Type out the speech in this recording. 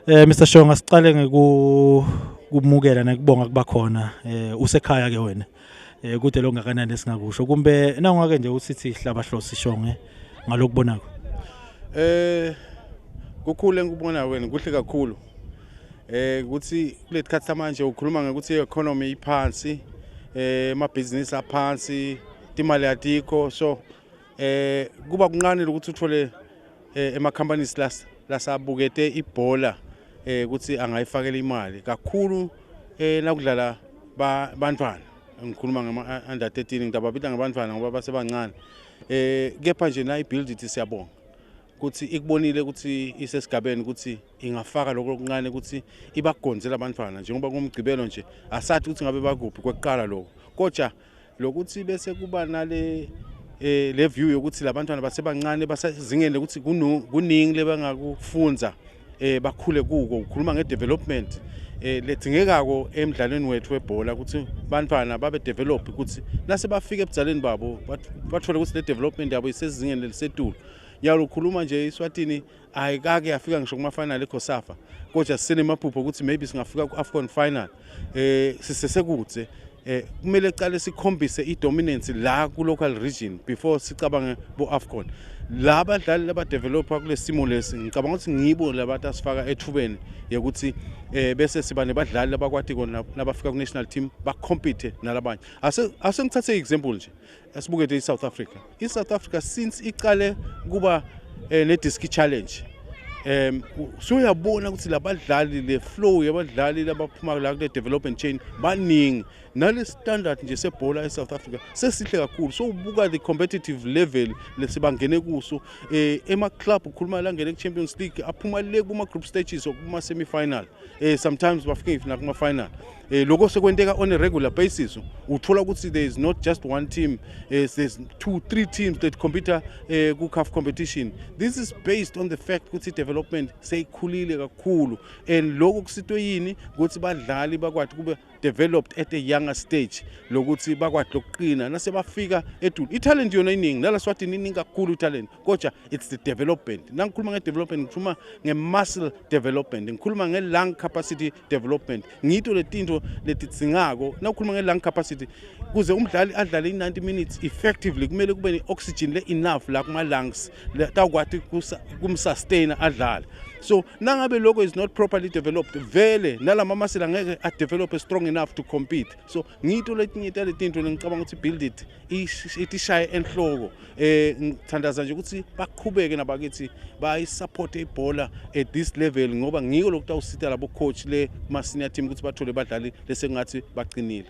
Mr Shonga, sicale ngeku kumukela nekubonga kuba khona usekhaya ke wena. Kude longakanani esingakusho kumbe nawungake nje usithi hlaba hlosi, Shonge, ngalokubonako? Kukhulu engikubona wena, kuhle kakhulu. Ukuthi kulesikhathi samanje ukhuluma ngokuthi i-economy iphansi, amabhizinisi aphansi, imali atikho, so kuba kuncane ukuthi uthole ema companies las lasabukete ibhola ukuthi angayifakela imali kakhulu nakudlala bantwana. Ngikhuluma ngama under 13, ngidababita ngabantwana ngoba basebancane. Kepha nje na i-Build It, siyabonga ukuthi ikubonile ukuthi isesigabeni ukuthi ingafaka lokho okuncane ukuthi ibagonze labantwana, njengoba kumgcibelo nje asathi ukuthi ngabe bakuphi kwekuqala lokho, kodwa lokuthi bese kuba nale le view yokuthi labantwana basebancane, basezingeni lokuthi kuningi lebangakufunza, bakhule kuko. Ukhuluma ngedevelopment ledzingekako emdlalweni wethu webhola, ukuthi bantwana babe develop, ukuthi nase bafika ebudzaleni babo bathole ukuthi le development yabo isezingeni lelisetulu. Nyalo ukhuluma nje, iSwatini ayikake yafika ngisho kuma-final eCOSAFA, kodwa sisenemaphupho ukuthi maybe singafika ku-AFCON final. Sisesekudze, kumele cale sikhombise i-dominance la ku-local region before sicabange bo-AFCON. La badlali labadevelopa kule simo lesi, ngicabanga ukuthi ngibo labantu asifaka ethubeni yokuthi bese siba nebadlali labakwati kona nabafika ku-national team bacompete nalabanye. Ase ngithathe i-example nje, asibukete i-South Africa. I-South Africa, since icale kuba ne-Diski Challenge, suyabona ukuthi labadlali, le flow yabadlali labaphuma la kule development chain baningi, nale standard nje sebhola eSouth Africa sesihle kakhulu. So ubuka the competitive level lesibangene kuso ema club, ukhuluma la ngene ku Champions League, aphuma le kuma group stages or kuma semi final, sometimes bafike na kuma final. Lokho sekwenteka on a regular basis. Uthola ukuthi there is not just one team, there's two three teams that compete ku CAF competition. This is based on the fact ukuthi development seyikhulile kakhulu, and lokho kusitwe yini? Ukuthi badlali bakwati kube developed at a younger stage, lokuthi bakwati lokuqina nasebafika edulu. I-talent yona iningi nala Swatini, iningi kakhulu i-talent, kodwa it's the development. Nangikhuluma nge-development, ngikhuluma nge-muscle development, ngikhuluma nge-lung capacity development, ngito letinto letidzingako. Nawukhuluma nge-lung capacity, kuze umdlali adlale i-90 minutes effectively, kumele kube ne-oxygen le-enough la kuma-lungs tawukwati kumsustain adlale. So nangabe lokho is not properly developed, vele nalama muscle angeke adevelop strong enough to compete. So ngito letinye taletinto lengicabanga ukuthi Build It itishaye enhloko. Ngithandaza nje ukuthi baqhubeke nabakithi bayisupport ibhola at this level, ngoba ngiko lokutawusita labo coach le kuma senior team ukuthi bathole badlali lesengathi baqinile.